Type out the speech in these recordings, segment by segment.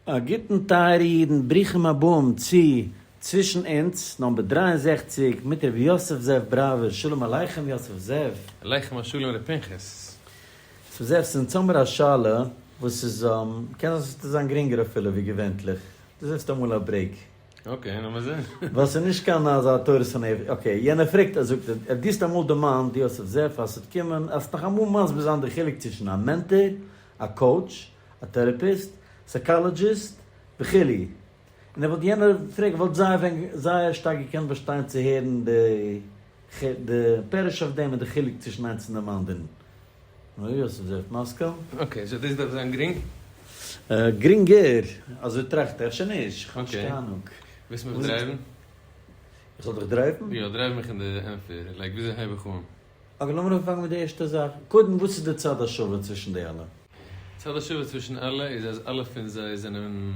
א גוטן טייערע אידן, ברוכים הבאים צו צווישן אונז, נאמבער 63, מיט ר' יוסף זאב בראווער, שלום עליכם יוסף זאב. עליכם השלום ר' פנחס. יוסף זאב, ס'אונז האמיר א שאלה וואס איז, קען זיין ס'וועט זיין גרינגער אפילו ווי געווענטליך, דו זעסט אמאל א break. okay, לאמיר זען. ווייל ס'איז נישט קיין אזא תורת הנפש, okay, יענער פרעגט, ער זאגט, דו האסט אמאל דערמאנט, יוסף זאב, אז ס'וועט קומען, אז נאך אמאל מסביר זיין די חילוק צווישן א mentor, א coach, א therapist, psychologist, וכו'. און ער וואלט יענער פרעגט וואלט זייער ווען זייער שטארק געקענט באשטיין צו הערן די די פירוש אויף דעם און די חילוק צווישן איינס און דעם אנדערן. נו, יוסף זאב, מסכים? okay, so דאס דארף זיין גרינג? גרינגער, אזוי טראכט איך, אפשר נישט, איך האב נישט קיין אהנונג. ווילסט מיך drive ן? איך זאל דיך drive ן? יא, drive מיך אין די ענטפער, like וויאזוי הייב איך אן? okay, לאמיר אנפאנגען מיט די ערשטע זאך. קודם, וואס איז די צד השווה צווישן די אלע? צד השווה צווישן אלע איז אז אלע פון זיי זענען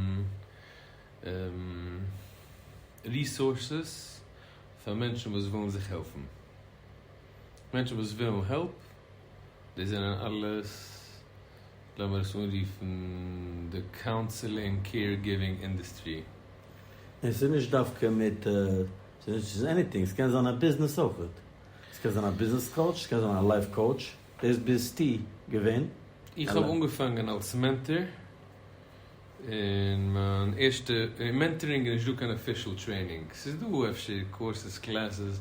resources פאר מענטשן וואס ווילן זיך העלפן. מענטשן וואס ווילן help, די זענען אלעס, לאמיר עס אנרופן, די counseling caregiving industry. און ס'איז נישט דווקא מיט, ס'איז נישט anything, ס'קען זיין א ביזנעס אויכעט. ס'קען זיין א ביזנעס coach, ס'קען זיין א life coach, דאס ביסטו געווען? איך האב אנגעפאנגען אלס mentor, און מיין ערשטע, אין mentoring איז נישט דא קיין official training, ס'איז דא אפשר courses classes,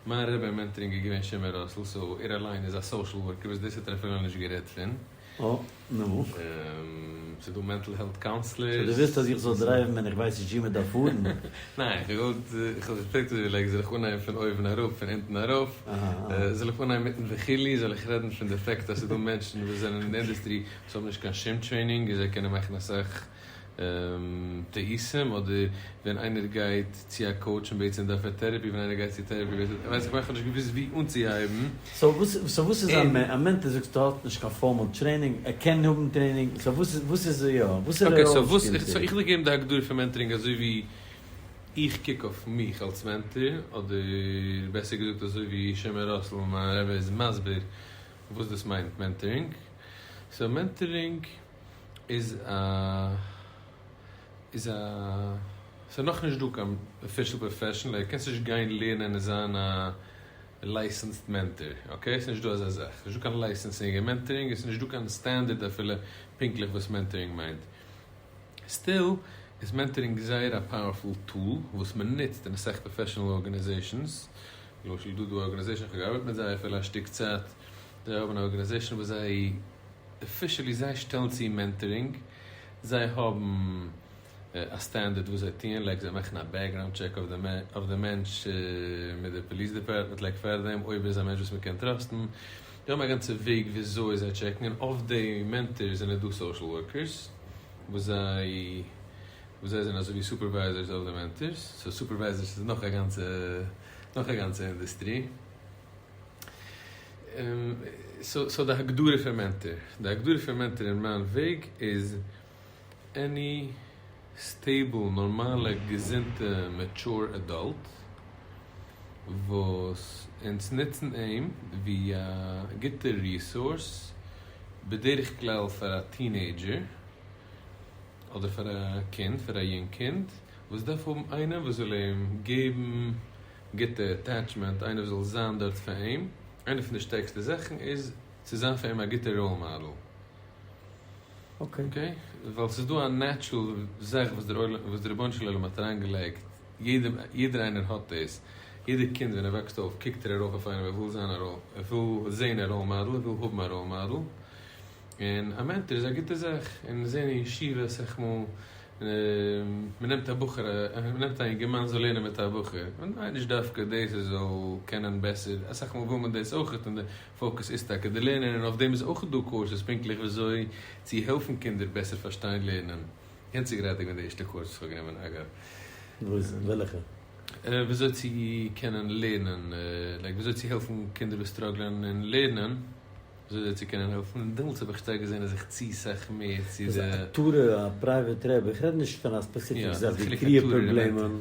מיין רבי אין mentoring איז געווען שמעון ראסל, so ער אליין איז א social worker וואס דאס האט ער אפילו נישט גערעדט פון. אה, נו. ס'איז דא mental health counselors. so דו ווילסט אז איך זאל drive ן ווען איך ווייס נישט וואו מען דארף פארן? ניין, איך האב געוואלט, איך האב זיך געפרעגט אזוי like זאל איך אנהייבן פון אויבן אראפ, פון אונטן ארויף, זאל איך אנהייבן מיטן וכו', זאל איך רעדן פון די fact אז ס'איז דא מענטשן וואס זענען אין די industry וואס האבן נישט קיין שום training און זיי קענען מאכן אסאך טעותים, אדער ווען איינער גייט צו א coach און בעצם דארף ער therapy, ווען איינער גייט צו therapy בעצם, ווייס איך איך האב נישט געוואוסט ווי אנצוהייבן. so וואס איז א mentor זאגסטו האט נישט קיין formal training, ער קען האבן training, so וואס וואס איז יא, וואס איז okay so וואס, so איך וויל געבן די הגדרה פון mentoring אזוי ווי איך קוק אויף מיך אלס mentor, אדער בעסער געזאגט אזוי ווי שמעון ראסל מיין רבי איז מסביר וואס דאס מיינט mentoring, so mentoring איז א איז א ס'איז נאך נישט דא קיין official profession like קענסט נישט גיין לערנען און זיין א licensed mentor okay ס'איז נישט דא אזא זאך ס'נישט דא קיין licensing אין mentoring און ס'איז נישט דא קיין סטענדערט אפילו פונקטליך וואס mentoring מיינט still איז mentoring זייער א powerful tool וואס מ'נוצט אין אסאך professional organizations למשל דא דא organization איך האב געארבעט מיט זיי אפילו א שטיק צייט זיי האבן א organization וואס זיי officially זיי שטעלן צו mentoring, זיי האבן א סטענדערט וואס זיי טוען, like זיי מאכן א background check אויף די מענטש מיט די police department like פארדעם אויב ער איז א מענטש וואס מ'קען trust ן, זיי האבן א גאנצע וועג וויאזוי זיי check ן, און אויף די mentors זענען דא social workers וואס זיי וואס זיי זענען אזויווי supervisors אויף די mentors, so supervisors איז נאך א גאנצע נאך א גאנצע industry. so די הגדרה פון mentor, די הגדרה פון mentor אין מיין וועג איז any stable נארמאלע געזונטע mature adult וואס אונז נוצן אים ווי א גוטע resource בדרך כלל פאר א teenager אדער פאר א קינד פאר א יונג קינד וואס דארף האבן איינעם וואס זאל אים געבן גוטע attachment, איינער וואס זאל זיין דארט פאר אים, איינע פון די שטערקסטע זאכן איז צו זיין פאר אים א גוטע role model. okay? ווייל ס'איז דא א natural זאך וואס דער עולם, וואס דער רבונו של עולם האט אריינגעלייגט, יעדער, יעדער איינער האט דאס, יעדער קינד ווען ער וואקסט אויף קוקט ער ארויף אויף איינעם, ער וויל זיין א role, ער וויל זען א role model, ער וויל האבן א role model, און א mentor איז א גוטע זאך, און זען אין ישיבה אסאך מאל מען נעמט א בחור, מען נעמט א אינגערמאן זאל לערנען מיט א בחור, און ניין נישט דווקא דאס ער זאל קענען בעסער, אסאך מאל וויל מען דאס אויכעט און די focus איז טאקע די לערנען און אויף דעם איז אויכעט דא courses פונקטליך וויאזוי צו העלפן קינדער בעסער פארשטיין לערנען, יענץ איז גראדע געווען די ערשטע course וואס איך האב גענומען אגב. וואס? וועלכע? וויאזוי צו קענען לערנען, like וויאזוי צו העלפן קינדער וואס struggle ען אין לערנען. וויאזוי זיי צו קענען העלפן, און דעמאלטס האב איך שטארק געזען אז איך צי סאך מער צו די. א tutor, א private רבי, איך רעד נישט פון א specific זאך ווי קריאה פראבלעמען,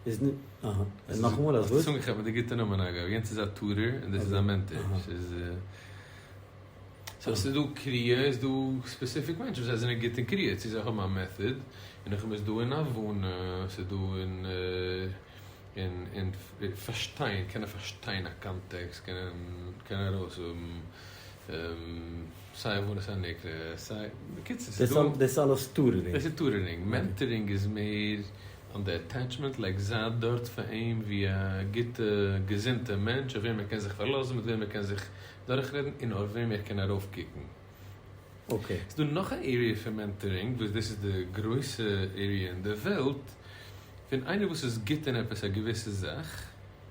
איז נישט, אהא, און נאכאמאל אז וואס? האסט עס אנגעכאפט מיט די גוטע נאמען אגב, יענץ איז א tutor און דאס איז א mentor, ס'איז. סאו ס'איז דא קריאה, איז דא ספעסיפיק מענטשן וואס זיי זענען גוט אין קריאה, צו זיי האבן א מעטאד, און נאכדעם איז דא אין הבנה, ס'איז דא אין אין אין פארשטיין, קענען פארשטיין א קאנטעקסט, קענען קענען ארויסהאבן סיי הבנת הנקרא, סיי, בקיצור ס'איז דא. דאס איז אלעס טוטארינג. דאס איז טוטארינג, מענטארינג איז מער אן די אטעטשמענט, לייק זיי דארט פאר אים ווי א גוטע געזונטע מענטש אויף וועם ער קען זיך פארלאזן, מיט וועם ער קען זיך דורכרעדן און אויף וועם ער קען ארויפקוקן. אקעי. ס'איז דא נאך א עריע פון מענטארינג וואס דאס איז די גרויסע עריע אין די וועלט, פון איינער וואס איז גוט אין עפעס א געוויסע זאך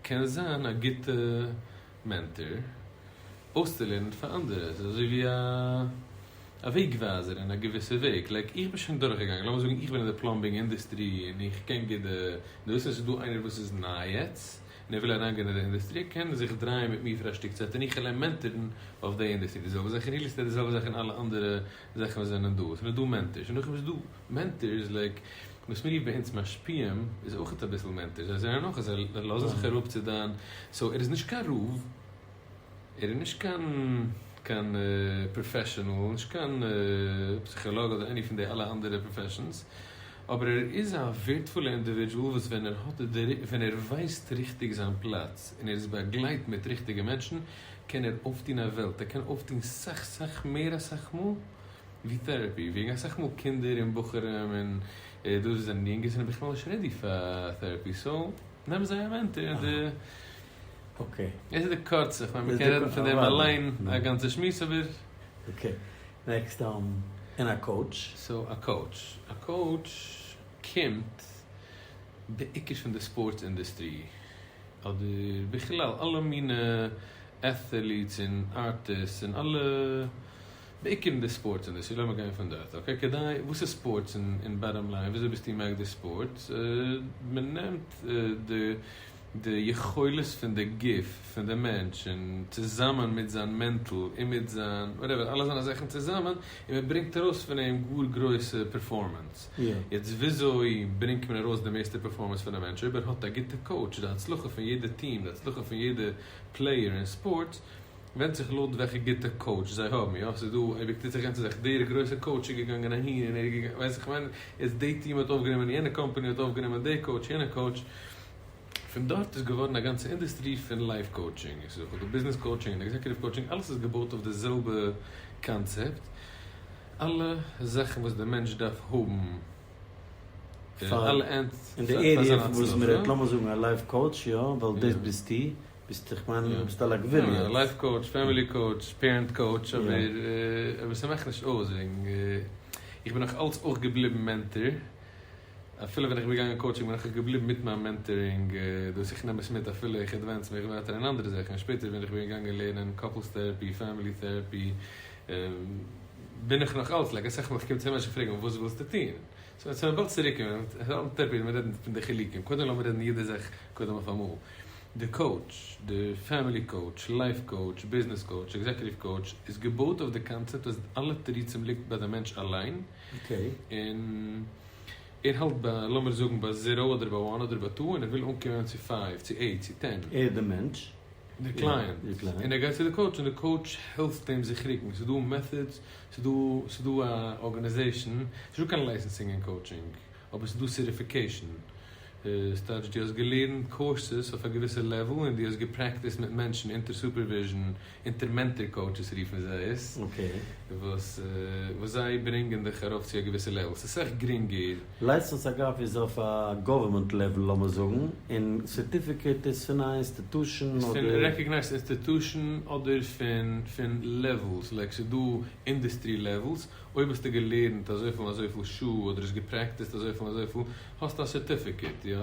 קען זיין א גוטע מענטאר אויסצולערנען פאר אנדערע, ס'איז אזוי ווי א א וועג ווייזער אין א געוויסע וועג, like איך בין שוין דורכגעגאנגען, לאמיר זאגן איך בין אין די plumbing industry און איך קען גוט די דאס, און ס'איז דא איינער וואס איז ניי יעצט און ער וויל אריינגיין אין די אינדוסטרי, קען ער זיך דרייען מיט מיר פאר א שטיק צייט און איך וועל אים מענטערן אויף די אינדוסטרי, די זעלבע זאך אין ריעל עסטעיט, די זעלבע זאך אין אלע אנדערע זאכן וואס זענען דא, עס זענען דא מענטערס, און נאכדעם איז דא מענטערס like וואס מ'רופט ביי אונז משפיעים איז אויכעט אביסל מענטערס, זיי זענען אויך, זיי לאזן זיך אראפ צו דיין, so ער איז נישט קיין רב, ער איז נישט קיין קיין פראפעשענעל, נישט קיין פסיכאלאג אדער any פון די אלע אנדערע professions, אבער ער איז א ווערדפולע אינדיווידועל וואס ווען ער האט די ווען ער ווייסט ריכטיג זיין פלאץ און ער איז באגלייט מיט ריכטיגע מענטשן קען ער אויפטון א וועלט, ער קען אויפטון סאך סאך מער אסאך מאל ווי therapy, וועגן אסאך מאל קינדער און בחורים און דאס וואס זענען יונגער זענען בכלל נישט ready פאר therapy, so נעם זיי א מענטער און די. okay. דאס איז די קורצע, כ'מיין מ'קען רעדן פון דעם אליין א גאנצע שמועס אבער. okay, next און א coach? so א coach, א coach קומט בעיקר פון די ספארטס אינדוסטרי, אדער בכלל אלע מינע athletes און ארטיסטס און אלע, בעיקר אין די ספארטס אינדוסטרי, לאמיר גיין פון דארט, okay, כדי, וואס איז ספארטס אין bottom line, וויאזוי ביסטו מגדיר ספארטס? מען נעמט די די יכולת פון די גוף פון די מענטש און צוזאמען מיט זיין mental און מיט זיין whatever אלע זיינע זאכן צוזאמען און מען ברענגט ארויס פון אים גאר גרויסע performance. יעצט וויאזוי ברענגט מען ארויס די מערסטע performance פון א מענטש? אויב ער האט א גוטע coach, די הצלחה פון יעדע טיעם, די הצלחה פון יעדע player אין ספארטס ווענדט זיך לויט וועלכע גוטע coach זיי האבן, יא ס'איז דא אייביג טוט זיך גאנצע זאך דער גרויסע coach איז געגאנגען אהין און ער איז געגאנגען ווייסט איך מיין יעצט די טיעם האט אויפגענומען יענע קאמפאני האט אויפגענומען די coach יענע coach פון דארט איז געווארן א גאנצע אינדוסטרי פון life coaching עס איז אויך דא ביזנעס coaching און executive coaching אלעס איז געבויט אויף די זעלבע קאנצעפט אלע זאכן וואס די מענטש דארף האבן פאר אין די עריע פון וואס מ'רעדט לאמיר זאגן א life coach יא ווייל דאס ביסטו. ביסט איך מיין ביסט על הגבול יעצט. life coach, family coach, parent coach, אבער אבער ס'מאכט נישט אויס וועגן איך בין נאך אלץ אויך געבליבן mentor, אפילו ווען איך בין געגאנגען coaching בין איך אויך געבליבן מיט מיין mentoring דאס איך נעם עס מיט אפילו איך advance מיך ווייטער אין אנדערע זאכן, שפעטער ווען איך בין געגאנגען לערנען couples therapy, family therapy, בין איך נאך אלץ like אסאך מאל איך קום צו מענטשן פרעגן וואס ווילסטו טון? so יעצט וועלן מיר באלד צוריק קומען, therapy מיר רעדן פון די חילוקים, קודם לאמיר רעדן יעדע זאך קודם אויף אמאל. די coach, די family coach, life coach, ביזנעס coach, executive coach, איז געבויט אויף די קאנצעפט אז אלע תירוצים ליגט ביי די מענטש אליין, און ער האלט ביי לאמיר זאגן ביי zero אדער ביי one אדער ביי two און ער וויל אנקומען צו five צו eight צו ten. ער די מענטש? די קלייענט. און ער גייט צו די coach און די coach העלפט אים זיך רוקן, ס'איז דא methods, ס'איז דא ס'איז דא א organization, ס'איז נישטא קיין licensing אין coaching, אבער ס'איז דא certification. ס'טייטש דו האסט געלערנט courses אויף א געוויסע level און דו האסט געפרעקטיסט מיט מענטשן אונטער supervision, אונטער mentor coaches רופן זיי עס, וואס וואס זיי ברענגען דיך ארויף צו א געוויסע level. ס'איז סאך גרינגער. license אגב איז אויף א government level לאמיר זאגן, און certificate איז פון א institution אדער. פון recognized institution אדער פון פון levels, like ס'איז דא industry levels, אויב האסטו געלערנט אזויפיל און אזויפיל שעה אדער האסט געפרעקטיסט אזויפיל און אזויפיל, האסטו א certificate, יא,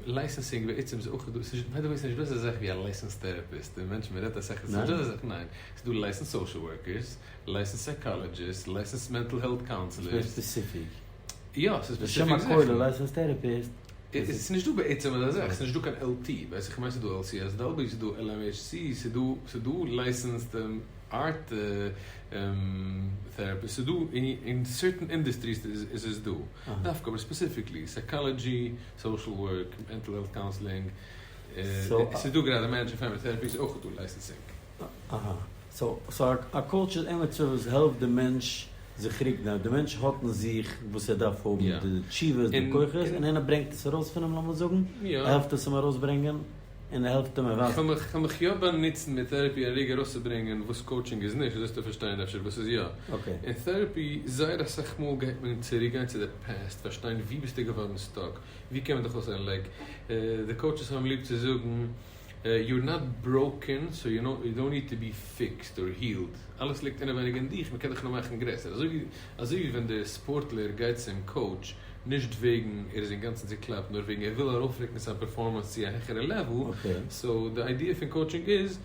licensing בעצם איז אויך דא, ס'איז by the way ס'נישט דא אזא זאך ווי א licensed therapist, די מענטשן מ'רעדט אסאך ס'איז נישט דא אזא זאך, ניין, ס'איז דא licensed social workers, licensed psychologists, licensed mental health counselors. ס'איז ספעסיפיק. יא, ס'איז ספעסיפיק זאכן. בשם הכולל licensed therapist. ס'איז נישט דא בעצם אזא זאך, ס'איז נישט דא קיין LT, ווייס איך, כ'מיין ס'איז דא LCSW, ס'איז דא LMHC, ס'איז דא, ס'איז דא licensed art therapist, ס'איז דא אין certain industries איז עס דא, דווקא אבער specifically psychology, social work, mental health counseling, ס'איז דא גראדע marriage and family therapy איז אויך דא licensing. אהא. סאו א coach איז עמיצער וואס העלפט די מענטש זיך רוקן, די מענטש האט אין זיך וואס ער דארף האבן, די תשובות, די כוחות, און איינער ברענגט עס ארויס פון אים לאמיר זאגן, ער העלפט עס אים ארויסברענגען, און ער העלפט אים ער ווייזט. כ'וועל מיך יא באנוצן מיט therapy א רגע ארויסצוברענגען וואס coaching איז נישט, אזוי וועסטו פארשטיין אפשר וואס איז יא. אין therapy זייער אסאך מאל גייט מען צוריקגיין צו די past, פארשטיין ווי ביסטו געווארן stuck, ווי קען מען דיך אויסהיילן, like די coaches האבן ליב צו זאגן you're not broken so you don't need to be fixed or healed, אלעס ליגט אינעווייניג אין דיך, מ'קען דיך נאר מאכן גרעסער, אזוי ווי ווען דער ספארטלער גייט צום coach נישט וועגן ער איז אינגאנצן צוקלאפט נאר וועגן ער וויל ארויפרוקן זיין performance צו א העכערע level, so די idea פון coaching איז,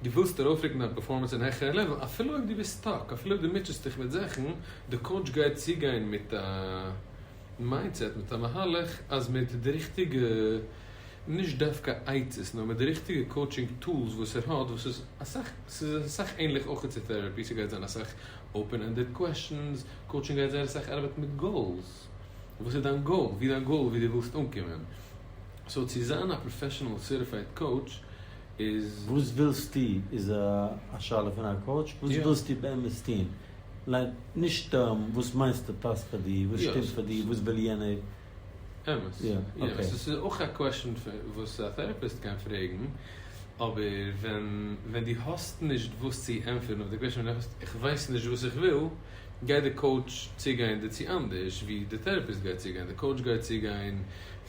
דו ווילסט ארויפרוקן דיין performance אין א העכערע level אפילו אויב דו ביסט stuck, אפילו אויב דו מוטשעסט דיך מיט זאכן, די coach גייט צוגיין מיט א mindset, מיט א מהלך אז מיט די ריכטיגע. נישט דווקא עצות, נאר מיט די ריכטיגע coaching tools וואס ער האט, וואס איז אסאך, ס'איז אסאך ענליך אויך צו therapy, ס'גייט זיין אסאך open ended questions, coaching גייט זייער אסאך ארבעטן מיט goals, וואס איז דיין goal, ווי דיין goal ווי דו ווילסט אנקומען, so צו זיין א professional certified coach איז. וואס ווילסטו איז א שאלה פון א coach, וואס ווילסטו באמת טון, like נישט וואס מיינסטו פאסט פאר דיר, וואס שטימט פאר דיר, וואס וויל יענער. אמת. יא. ס'איז אויך א question וואס א therapist קען פרעגן, אבער ווען ווען דו האסט נישט וואס צו ענטפערן אויף די question, ווען דו האסט איך ווייס נישט וואס איך וויל, גייט די coach צוגיין דערצו אנדערש ווי די therapist גייט צוגיין. די coach גייט צוגיין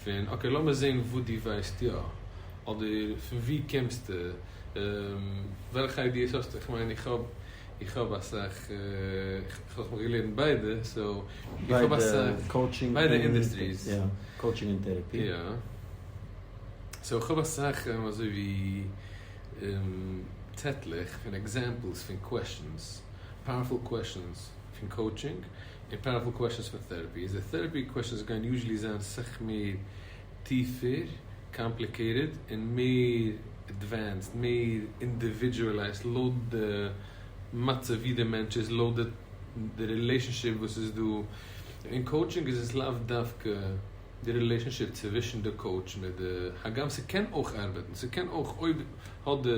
פון okay לאמיר זען וואס דו ווייסט יא, אדער פון וואו קומסטו, וועלכע ideas האסטו, איך מיין איך האב איך האב אסאך, איך האב מיך געלערנט ביידע, so איך האב אסאך, ביידע industries. יא, coaching און therapy. יא. so איך האב אסאך אזוי ווי צעטלעך פון examples פון questions, powerful questions פון coaching און powerful questions פון therapy. איז די therapy questions גייען usually זיין סאך מער טיפער, complicated, און מער advanced, מער individualized לויט די מצב ווי די מענטש איז, לויט די relationship וואס איז דא. אין coaching איז עס לאו דווקא די relationship צווישן די coach מיט די, הגם ס'קען אויך ארבעטן, ס'קען אויך אויב האט די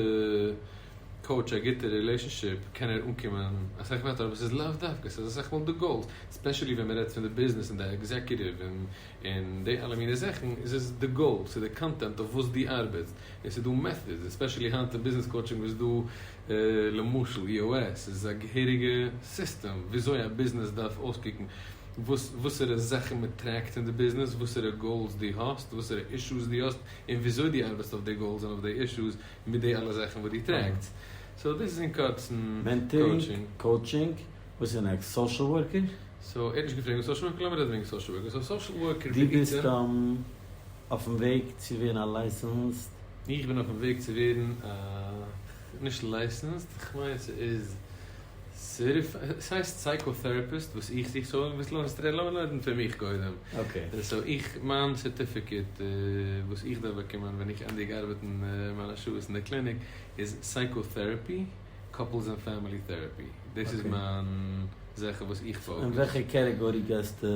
coach א גוטע relationship קען ער אנקומען אסאך ווייטער, אבער ס'איז לאו דווקא, ס'איז אסאך מאל די goals, especially ווען מ'רעדט פון די ביזנעס און די executive און און די אלע מיני זאכן, איז עס די goal, ס'איז די content אויף וואס דו ארבעטסט, און ס'איז דא methods, especially היינט אין ביזנעס coaching וואס דא למשל EOS איז א געהעריגע סיסטעם וויאזוי א ביזנעס דארף אויסקוקן, וואס וואסערע זאכן מען track ט אין די ביזנעס, וואסערע goals דו האסט, וואסערע אישוס דו האסט, און וויאזוי דו ארבעטסט אויף די goals און אויף די אישוס מיט די אלע זאכן וואס דו track סט. so דאס איז אין קורצן mentoring, coaching, וואס איז next? Social worker? So ער האט נישט געפרעגט וועגן social worker, לאמיר רעדן וועגן social worker. So social worker דו ביסט אויפן וועג צו ווערן א licensed? איך בין אויפן וועג צו ווערן א, נישט licensed, כ'מיין ס'איז certified, ס'הייסט psychotherapist וואס איך זוך, so אביסל לאמיר רעדן פון מיך קודם. So איך, מיין certificate וואס איך דארף באקומען ווען איך ענדיג ארבעטן מיינע שעות אין די קליניק איז psychotherapy, couples and family therapy. דאס איז מיין זאך וואס איך focus. אין וועלכע category גייסטו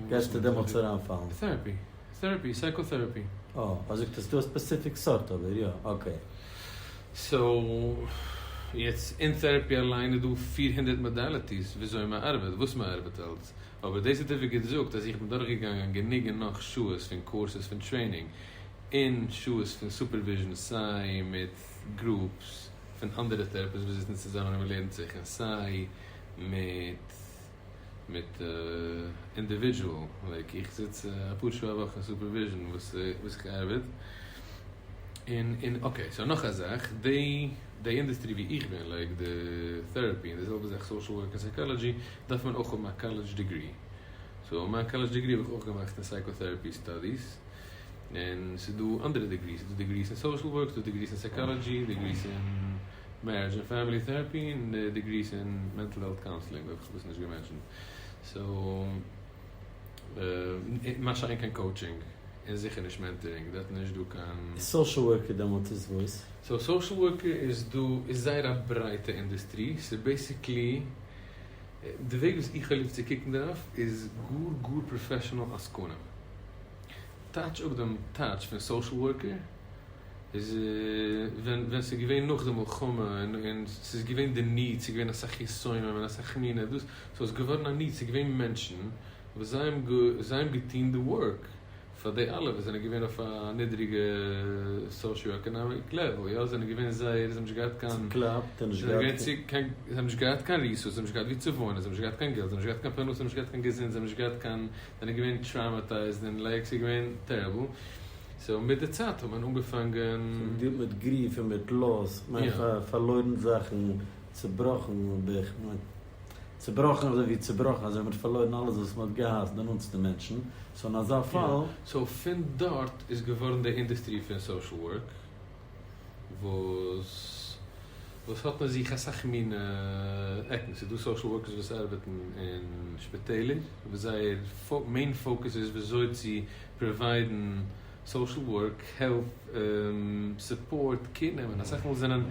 גייסטו דעמאלטס אריינפאלן? Therapy. Therapy, psychotherapy. אה, אזוי זאגט עס דא א specific סארט אבער יא, okay. So, יעצט אין therapy אליין איז דא 400 modalities וויאזוי מען ארבעט, וואס מען ארבעט אלץ. אבער די certificate זאגט אז איך בין דורכגעגאנגען גענוג און נאך שעות פון courses פון training און שעות פון supervision סיי מיט groups פון אנדערע therapists וואס זיצן צוזאמען און מען לערנט זיך און סיי מיט מיט individual, like איך זיץ אפאר שעה א וואך אין supervision וואס וואס איך ארבעט, און און okay so נאך א זאך, די די industry ווי איך בין like די therapy און די זעלבע זאך social work און psychology דארף מען אויך האבן א college degree, so מיין college degree האב איך אויך געמאכט אין psychotherapy studies, און ס'איז דא אנדערע degrees, ס'איז דא degrees אין social work, ס'איז דא degrees אין psychology, degrees אין marriage און family therapy, און degrees אין mental health counseling, אויב כ'האב עס נישט גע mention ט. So, מה שאין כן coaching, און זיכער נישט mentoring, דארט איז נישט דא קיין. Social worker דעמאלטס איז וואס? So social worker איז דא, איז זייער א ברייטע industry, ס'איז basically, די וועג וואס איך האב ליב צו קוקן דערויף איז גאר גאר professional עסקנים. טייטש אפ דעם טייטש פון social worker. איז ווען ווען ס'איז געווען נאך די מלחמה און און ס'איז געווען די ניד, ס'איז געווען אסאך יתומים און אסאך מיני דאס, סאו איז געווארן א ניד, ס'איז געווען מענטשן וואס זיי האבן זיי האבן געטון די ווארק פאר די אלע וואס זענען געווען אויף א נידריגע סאשיאו-עקאנאמיק לעוועל, יא, זענען געווען זייער, זיי האבן נישט געהאט קיין, צוקלאפט און נישט זיי זענען געהאט געווען קיין, זיי האבן נישט געהאט קיין ריסארס, זיי האבן נישט געהאט וואו צו וואוינען, זיי האבן נישט געהאט קיין געלט, זיי האבן נישט געהאט קיין פרנסה, זיי האבן נישט געהאט קיין געזונט, זיי האבן נישט געהאט קיין, זענען געווען traumatized און like ס'איז געווען terrible, so מיט די צייט האט מען אנגעפאנגען. זיי האבן געדילט מיט grief און מיט loss, כ'מיין פארלוירן זאכן, צובראכן, כ'מיין. צובראכן אזוי ווי צובראכן אזוי מ'האט פארלוירן אלעס וואס מ'האט געהאט, די נאנטסטע מענטשן, so אין אזא פאל. so פון דארט איז געווארן די אינדוסטרי פון social work וואס וואס האט אין זיך אסאך מינע עקן, ס'איז דא social workers וואס ארבעטן אין שפיטעלער וואס זייער main focus איז וויאזוי צו provide ן social work, העלפ, support, care נעמען, אסאך מאל זענען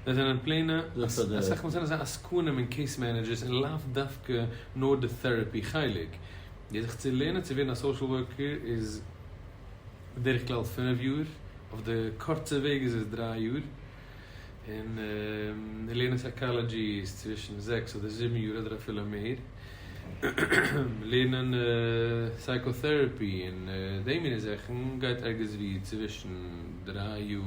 זיי זענען plain ע, אסאך מאל זענען זיי עסקנים און case managers און לאו דווקא נאר די therapy חלק. די זיך צו לערנען צו ווערן א social worker איז בדרך כלל 5 יאר, אויף די קורצע וועג איז עס 3 יאר, און לערנען psychology איז צווישן 6 אדער 7 יאר אדער אפילו מער. לערנען psychotherapy און די מיני זאכן גייט ערגעץ ווי צווישן 3 יאר,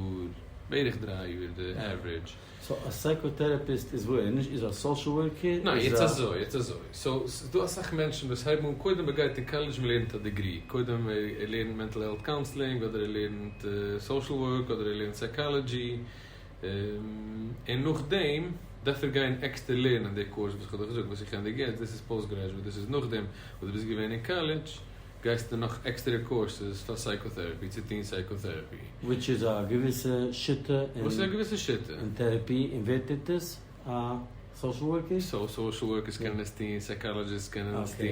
בערך 3 יאר די average. so א psychotherapist איז וואו? ער נישט איז א social worker? ניין, יעצט אזוי, יעצט אזוי. so ס'איז דא אסאך מענטשן וואס הייבן אן, קודם מען גייט אין קאלעדזש מען לערנט א degree, קודם ער לערנט mental health counseling אדער ער לערנט social work אדער ער לערנט psychology, און נאכדעם דארף ער גיין עקסטער לערנען די קורס וואס איך האב דיך געזאגט וואס איך ענדיג יעצט, דאס איז post graduate, דאס איז נאכדעם וואס דו ביסט געווען אין קאלעדזש, גייסטו נאך עקסטערע courses פאר psychotherapy, צו טון psychotherapy. Which איז א געוויסע שיטה אין. וואס איז א געוויסע שיטה? אין therapy, און ווער טוט עס? א social worker? So social workers קענען עס טון, psychologists קענען עס טון,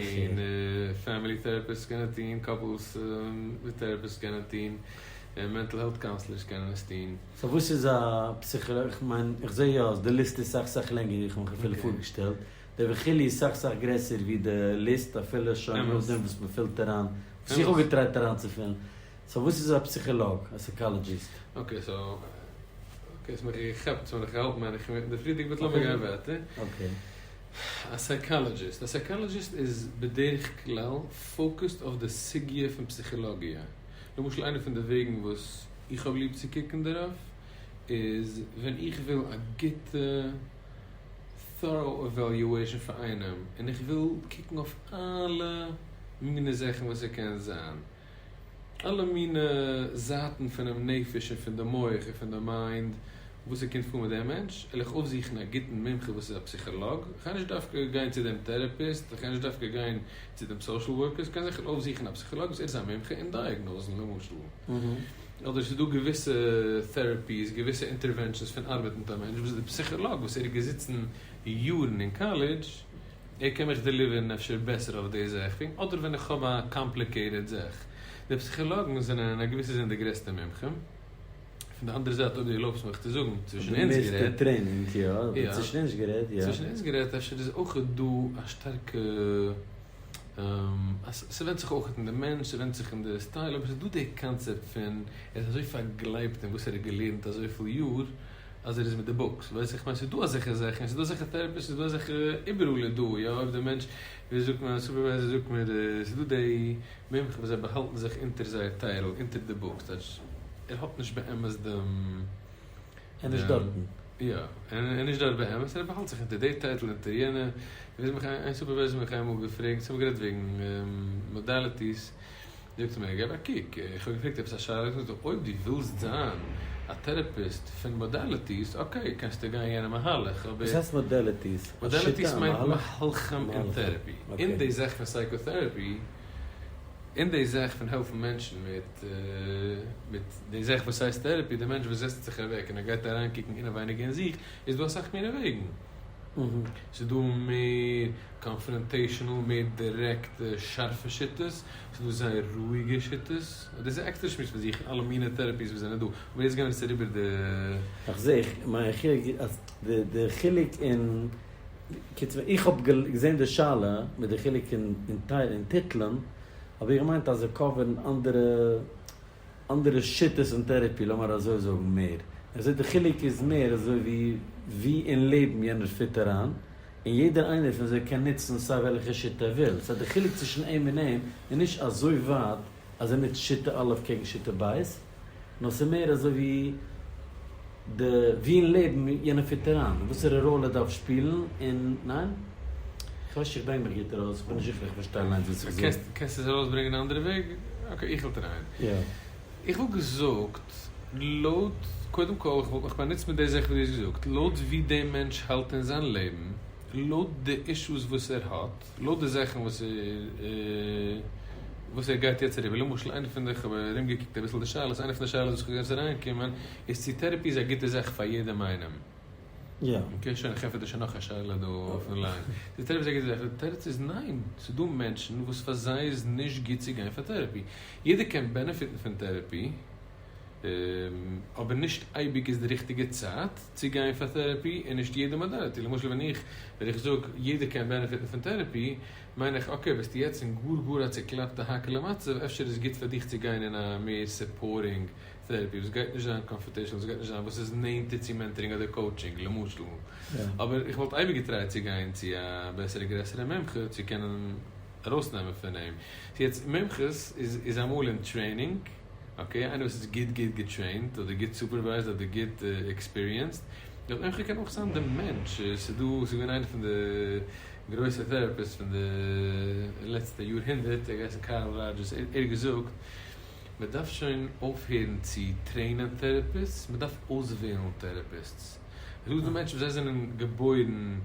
family therapists קענען טון, couples therapists קענען טון, mental health counselors קענען עס טון. So וואס איז א פסיכאלאג? איך מיין, איך זע יא אז די ליסט איז סאך סאך לענגער ווי איך האב מיך אפילו פארגעשטעלט. די וכו' איז סאך סאך גרעסער ווי די ליסט אפילו שוין נאכדעם וואס מען פילט אריין, וואס איך האב געטרייט אריינצופילן. So וואס איז א פסיכאלאג? א psychologist? Okay, so, okay, האסט מיך געכאפט, so איך האלט מיין איך מיט די פריערדיגע but לאמיר גיין ווייטער. Okay. א psychologist. א psychologist איז בדרך כלל focused אויף די סוגיא פון פסיכאלאגיע. למשל איינע פון די וועגן וואס איך האב ליב צו קוקן דערויף איז ווען איך וויל א גוטע thorough evaluation פאר איינעם און איך וויל קוקן אויף אלע מיני זאכן וואס ער קען זיין, אלע מיני זייטן פונעם נפש און פון די מח און פון די mind, וואס ער קומט פאר מיט דעם מענטש, וועל איך אויפזוכן א גוטן מומחה וואס איז א פסיכאלאג, איך גיי נישט דווקא גיין צו דעם therapist, איך גיי נישט דווקא גיין צו דעם social worker, איך קען זיכער אויפזוכן א פסיכאלאג וואס ער איז א מומחה אין דיאגנאזן למשל. אדער ס'איז דא געוויסע therapies, געוויסע interventions פון ארבעט מיט א מענטש וואס דער פסיכאלאג וואס ער איז געזיצן יארן אין קאלעדזש, ער קען מיך deliver ן אפשר בעסער אויף די זאך, אדער ווען איך האב א complicated זאך. די פסיכאלאגן זענען אין א געוויסע זין די גרעסטע מומחים. פון די אנדערע זייט אויב דו ערלויבסט מיך צו זאגן, צווישן אונז גערעדט. די מערסטע training, יא, אבער צווישן אונז גערעדט, יא. צווישן אונז גערעדט אפשר איז אויך דא א שטארקע, ס'ווענדט זיך אויך אין די מענטש, ס'ווענדט זיך אין די style, אבער ס'איז דא די קאנצעפט פון ער איז אזוי פארגלייבט אין וואס ער האט געלערנט אזויפיל יאר, אז ער איז מיט די books, ווייסט איך מיין ס'איז דא אזעלכע זאכן, ס'איז דא אזעלכע therapists, ס'איז דא אזעלכע איבעראל איז דא, יא, אויב די מענטש, ווי זאגט מען, א supervisor זאגט מיר, ס'איז דא די מומחים וואס זיי באהאלטן זיך אונטער זייער title, אונטער די books, טייטש ער האט נישט באמת דעם. ער איז נישט דארטן. יא, ער איז נישט דארט באמת, ער באהאלט זיך אונטער די title, אונטער יענע, ווי מיך איין supervisor מיך איינמאל געפרעגט, ס'האבן גערעדט וועגן modalities, זאגט ער מיר, געב א קוק, איך האב געפרעגט עפעס א שאלה, זאגט ער, אויב דו ווילסט זיין א therapist פון modalities, okay, קענסטו גיין יענע מהלך, אבער. וואס הייסט modalities? Modalities מיינט מהלכים אין therapy. אין די זאך פון psychotherapy, אין די זאך פון העלפן מענטשן מיט מיט די זאך וואס הייסט therapy, די מענטש וואס זעצט זיך אוועק און ער גייט אריינקוקן אינעווייניג אין זיך, איז דא אסאך מיני וועגן. ס'איז דא מער confrontational, מער דירעקטע, שארפע שיטות, ס'איז דא זייער רואיגע שיטות, דאס איז עקסטער שמועס פאר זיך, אלע מיני therapies וואס זענען דא, אבער יעצט גייען מיר עס אריבער די. איך זע, איך מיין חילוק אז די די חילוק אין, קיצור איך האב געזען די שאלה מיט די חילוק אין אין טיטלען, האב איך געמיינט אז זיי cover ן אנדערע. אנדערע שיטות אין therapy לאמיר אזוי זאגן מער. אזוי די חילוק איז מער אזוי ווי ווי אין לעבן יענער fit אריין, און יעדער איינער פון זיי קען נוצן סיי וועלכע שיטה ער וויל. So די חילוק צווישן אים און אים איז נישט אזוי ווייט אז ער נוצט שיטה א' קעגן שיטה ב', נאר ס'איז מער אזוי ווי די ווי אין לעבן יענער fit אריין, און וואסערע ראלע ער דארף שפילן, און ניין? כ'ווייס נישט איך ברענג מיך גוט ארויס, כ'בין נישט זיכער איך פארשטיי אליינס וואס איך זאג. קענסט עס ארויסברענגען אין א אנדערע וועג? Okay, איך וועל try ען. יא. איך וואלט געזאגט, לויט, קודם כל, איך וואלט מיך באנוצט מיט די זאך וואס דו האסט געזאגט, לויט ווי דער מענטש האלט אין זיין לעבן, לויט די issues וואס ער האט, לויט די זאכן וואס ער וואס ער גייט יעצט אריבער, למשל איינע פון די, איך האב ארומגעקוקט אביסל די שאלות, איינע פון די שאלות וואס איך האב געזען איז אריינגעקומען, איז צו therapy איז א גוטע זאך פאר יעדעם איינעם. יא. Okay, שוין, איך ענטפער דיר שוין נאך א שאלה דא אויפן line. צו therapy איז א גוטע זאך, די תירוץ איז ניין. ס'איז דא מענטשן וואס פאר זיי איז נישט גוט צו גיין פאר therapy. יעדער קען benefit ן פון therapy, אבער נישט אייביג איז די ריכטיגע צייט צו גיין פאר therapy, און נישט יעדע modality. למשל ווען איך ווען איך זאג יעדער קען benefit ן פון therapy, מיין איך okay, ביסטו יעצט אין גאר גאר א צוקלאפטע האקעלע מצב, אפשר איז גוט פאר דיך צו גיין אין א מער supporting therapy וואס גייט נישט זיין confrontational, וואס גייט נישט זיין וואס איז נענטער צו mentoring אדער coaching למשל. אבער איך וואלט אייביג גע try ט צו גיין צו א בעסערע גרעסערע מומחה צו קענען ארויסנעמען פון אים. יעצט מומחות איז איז אמאל אין training, okay, איינער וואס איז גוט גוט גע trained אדער גוט supervised אדער גוט experienced. דער מומחה קען אויך זיין דער מענטש. ס'איז דא, ס'איז געווען איינער פון די גרויסע therapists פון די לעצטע יאר הונדערט, ער האט געהייסן קארל ראדזשערס, ער האט געזאגט, מען דארף שוין אויפהערן צו train ען therapists, מען דארף אויסוועלן therapists. עס איז דא מענטשן וואס זיי זענען געבוירן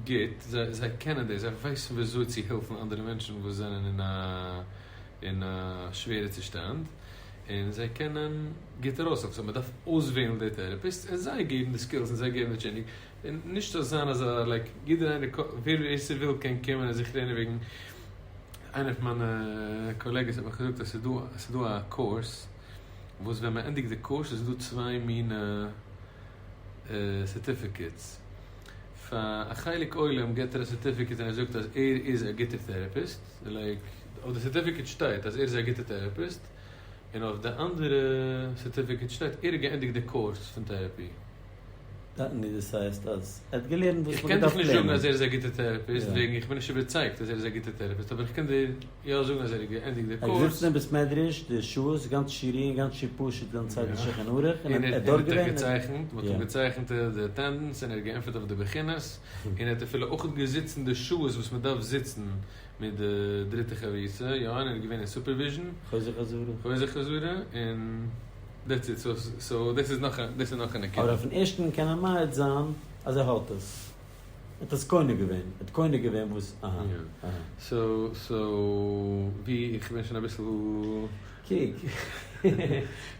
גוט, זיי זיי קענען דאס, זיי ווייסן ווי אזוי צו העלפן אנדערע מענטשן וואס זענען אין א אין א שווערע צושטאנד, און זיי קענען גוט ארויסהעלפן. So מען דארף אויסוועלן די therapists און זיי געבן די skills און זיי געבן די training, און נישט זאל זיין אזא like יעדער איינער ווער ס'וויל קען קומען און זיך לערנען וועגן. איינער פון מיינע קאלעגעס האט מיך געזאגט אז ס'איז דא ס'איז דא א קורס וואס ווען מ'ענדיגט די קורס איז דא צוויי מינע certificates. פאר א חלק עולם געבט ער א certificate און ער זאגט אז ער איז א גוטער therapist, like אויף די certificate שטייט אז ער איז א גוטער therapist, און אויף די אנדערע certificate שטייט ער האט געענדיגט די קורס פון therapy. דאס הייסט אז ער האט געלערנט וואס איך מ'האט קען דיך געדארפט נישט זאגן לערנען. אז ער איז א גוטער therapist, יא. וועגן איך בין נישט איבערצייגט אז ער איז א גוטער therapist, אבער איך קען דיר יא זאגן אז ער האט געענדיגט די ער קורס. געזיצן אין בית מדרש די שעות, גאנץ שיעורים, גאנץ שיעור פשוט, גאנץ צייט יא. שולחן ערוך, און און ער ער האט האט דארט זיך געווען. געצייכנט, מ'האט אים יא. געצייכנט די attendance און ער האט געענטפערט אויף די בחינות, און ער האט אפילו אויך געזיצן די שעות וואס מ'דארף זיצן מיט די דריטע חברותא, יא, און ער איז געווען אין supervision. חוזר חזרה. חוזר חזרה, און that's it. So, so דאס איז נאך א, דאס איז נאך א נקודה. אבער אויפן ערשטן קען ער מעיד זיין אז ער האט עס. ער האט עס קונה געווען. ער האט קונה געווען וואס, אהא, יא. אהא. So, so, ווי איך בין שוין אביסל. קוק.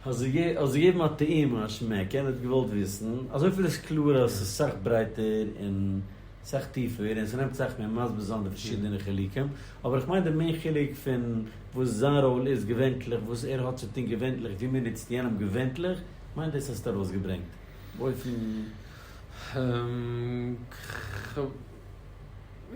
האסט געגעבן א טעימה, א שמעק, יענער האט געוואלט וויסן. אזויפיל איז קלאר אז ס'איז סאך ברייטער און סאך טיפער און ס'נעמט סאך מער מסביר זיין די פארשידענע חילוקים. אבער איך מיין די main חילוק פון וואס זיין ראל איז געווענטליך, וואס ער האט צו טון געווענטליך, ווי מען נוצט יענעם געווענטליך, מיין דאס האסטו ארויסגעברענגט. באופן. כ'האב,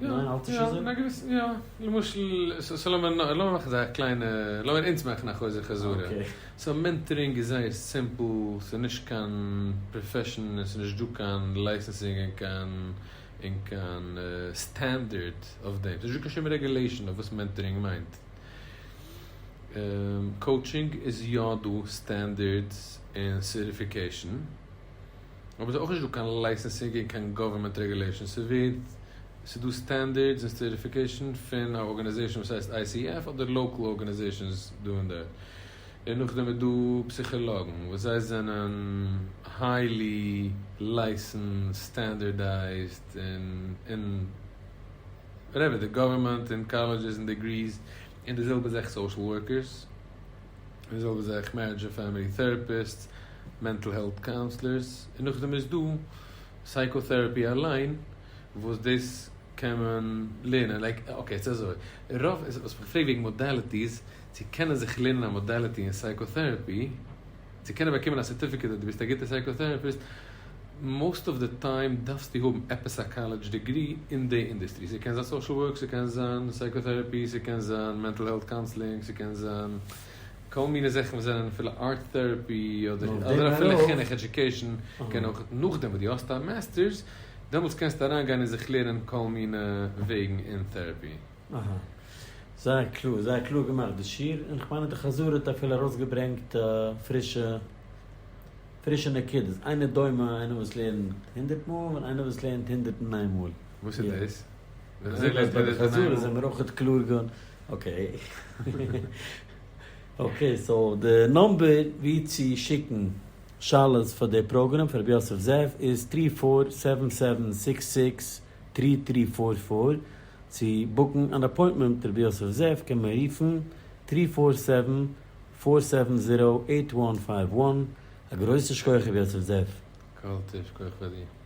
יא, ניין, האלט נישט יא, אזוי? אין א געוויסן, יא. למשל, so לאמיר לאמיר מאכן אזא קליינע, לאמיר אונז מאכן א חוזר חזרה. Okay. So mentoring איז זייער simple, ס'איז נישט קיין profession, עס איז נישט דא קיין licensing און קיין און קיין standard אויף דעם. ס'איז נישט דא קיין שום regulation אויף וואס mentoring מיינט. Coaching איז יא דא standards און certification, אבער ס'איז אויך נישט דא קיין licensing און קיין government regulation. ס'ווערט, ס'איז דא standards און certification פון א organization וואס הייסט ICF אדער local organizations דא און דארט. און נאכדעם איז דא פסיכאלאגן וואס זיי זענען highly licensed, standardized און און whatever, די government און colleges און degrees, און די זעלבע זאך social workers, און די זעלבע זאך marriage and family therapists, mental health counselors, און נאכדעם איז דא psychotherapy אליין וואס דאס קען מען לערנען, like, okay, ס'איז אזוי, רוב, וואס איך פרעג וועגן modalities, צו קענען זיך לערנען א modality אין psychotherapy, צו קענען באקומען א certificate אז דו ביסט א גוטער psychotherapist, most of the time דארפסטו האבן עפעס א college degree אין די industry. ס'קען זיין social work, ס'קען זיין psychotherapy, ס'קען זיין mental health counseling, ס'קען זיין. כל מיני זאכן וואס זענען אפילו art therapy אדער אפילו חינוך education קען אויך נאכדעם וואס דו האסט א masters דעמאלטס קענסטו אריינגיין און זיך לערנען כל מיני וועגן אין therapy. אהא. זייער קלאר, זייער קלאר געמאכט די שיעור, און כ'מיין אז די חזרה האט אפילו ארויסגעברענגט פרישע פרישע נקודות, אינו דומה איינער וואס לערנט הונדערט מאל און איינער וואס לערנט 101 מאל. וואס איז דאס? ביי די חזרה זעמיר אויכעט קלאר געווארן. okay. Okay, so די number ווי צו שיקן שאלות פאר די פראגראם פאר רבי יוסף זאב איז three four seven seven six six three three four four. צו book ן אן appointment מיט רבי יוסף זאב קען מען רופן three four seven four seven zero eight one five one. א גרויסן שכוח רבי יוסף זאב. כל טוב, שכוח פאר דיר.